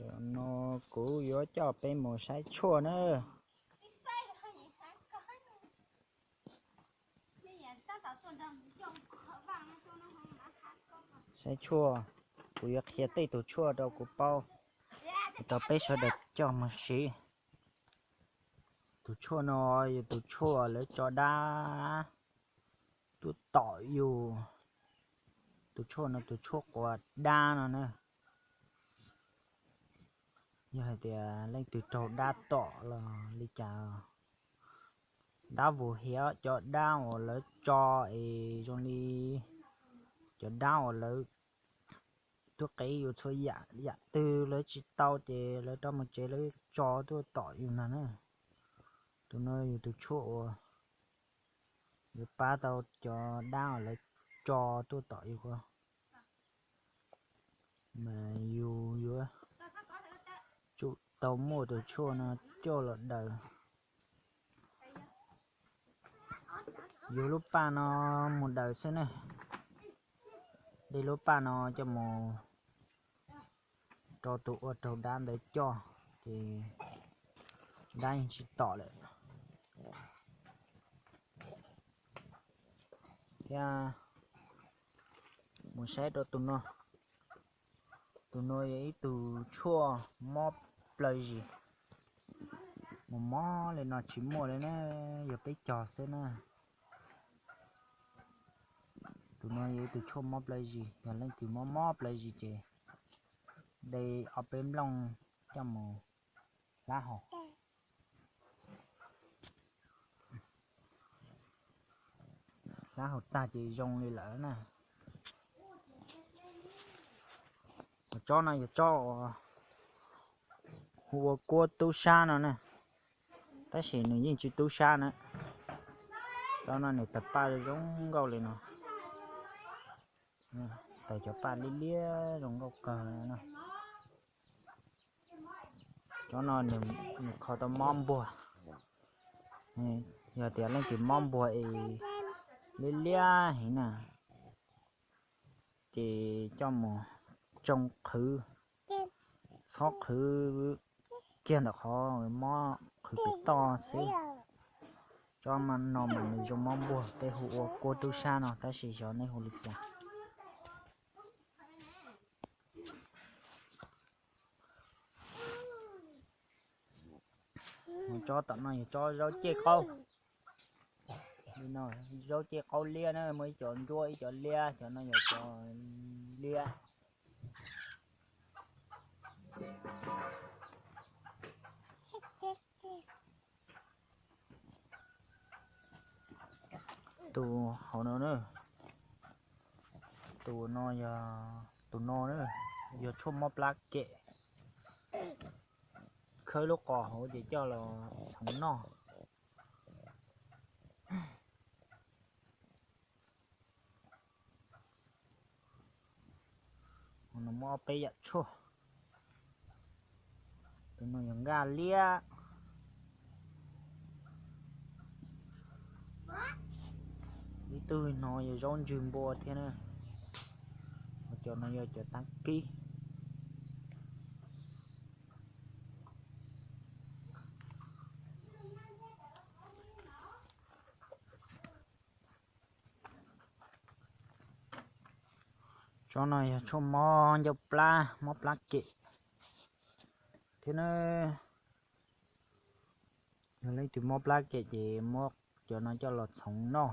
No kuv yuav coj peb mus saib tshuaj na. Saib tshuaj, kuv yuav qhia tej tus tshuaj rau kuv paub, rau peb sawv daws coj mus siv. Tus tshuaj no yog tus tshuaj lawv tso dab tuaj tom yus. Tus tshuaj no tus tshuaj quas dab no na. Yog hais tias leej twg raug dab tom los li cas, dab vus hiav cov dab uas lawv tso es zoo li cov dab uas lawv tuaj qev yus txhua yam, yam twg lawv tsis tau ces lawv rov mus tsev lawv tso tuaj tom yus no na. Tus no yog tus tshuaj uas yuav pab tau cov dab uas lawv tso tuaj tom yus ko, mas yus yuav tsum tau muaj tus tshuaj no coj los daws. Yus lub paj no mus daws xwb ne. De lub paj no coj mus rau tus ua raug dab ntawd coj, ces dab yeej tsis tom lawm. Thiab mus saib rau tus no. Tus no yog ib tug tshuaj mob plaws zis. Mus mob li no tsis muaj li na, yog peb cog xwb na. Tus no yog ib tug tshuaj mob plaws zis, yog leej twg mob mob plaws zis ces de ob peb nplooj coj mus hlab haus. Hlab haus tag ces zoo li lawm na. Cov tsob no yog tsob uas hu ua kuab tub sab no na, tab sis nws yeej tsis tub sab na. Tsob no nws tawg paj zoo nkauj li no, tawg cov paj liab liab zoo nkauj kawg na. Cov no nws kho tau mob npuag. Yog tias leej twg mob npuag es liab liab heev na, ces coj mus tsoo qhwv, txhob qhwv kiag ntawm qhov mob, qhwv pem toj xwb. Tsob no mas nws zoo mob npuag, peb hu ua kuab tub sab no tab sis xyov nej hu li cas. Tsob tom no yog tsob zaub ceg qaub. Zaub ceg qaub liab na, muaj ib co ntsuab ib co liab, cov no yog cov liab. Tus hauv no na, tus no yog, tus no na, yog tshuaj mob plab kem. Khawb lub qos hauv ces coj los txhoov noj. Muaj ob peb yam tshuaj. Tus no yog nkaj liab. Ib tug no yog zaub ntsws npua thiab na. Cov no yog cov tag kib. Tsob no yog tshuaj mob ncauj plab, mob plab kem thiab na. Yog leej twg mob plab kem ces muab cov no coj los txhoov noj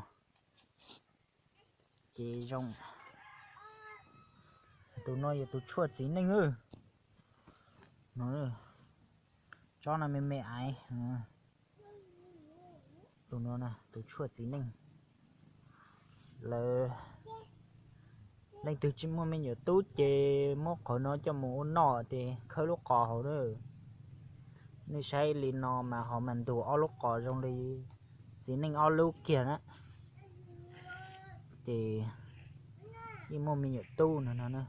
ces zoo. Tus no yog tus tshuaj txiv neej. Tsob no me me aiv. Tus no tus tshuaj txiv neej. Lawv, leej twg tsis muaj me nyuam tub ces muab qhov no coj mus ua noj ces khawb lub qos hauv na. Nej saib li no mas ho mas ntug ob lub qos zoo li txiv neej ob lub kiag na. Ces yeej muaj me nyuam tub no no na.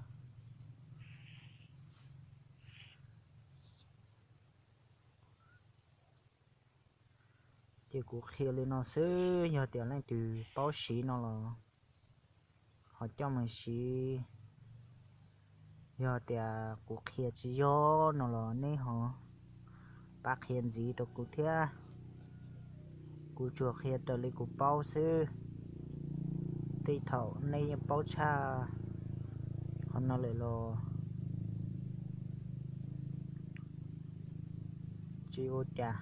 Ces kuv qhia li no xwb, yog tias leej twg paub siv no los ho coj mus siv Yog tias kuv qhia tsis yog no los nej ho pab qhia ntxiv rau kuv thiab. Kuv tsuas qhia raws li kuv paub xwb. Tej thaum nej yeej paub tshaj qhov no lawm los tsis ua cas.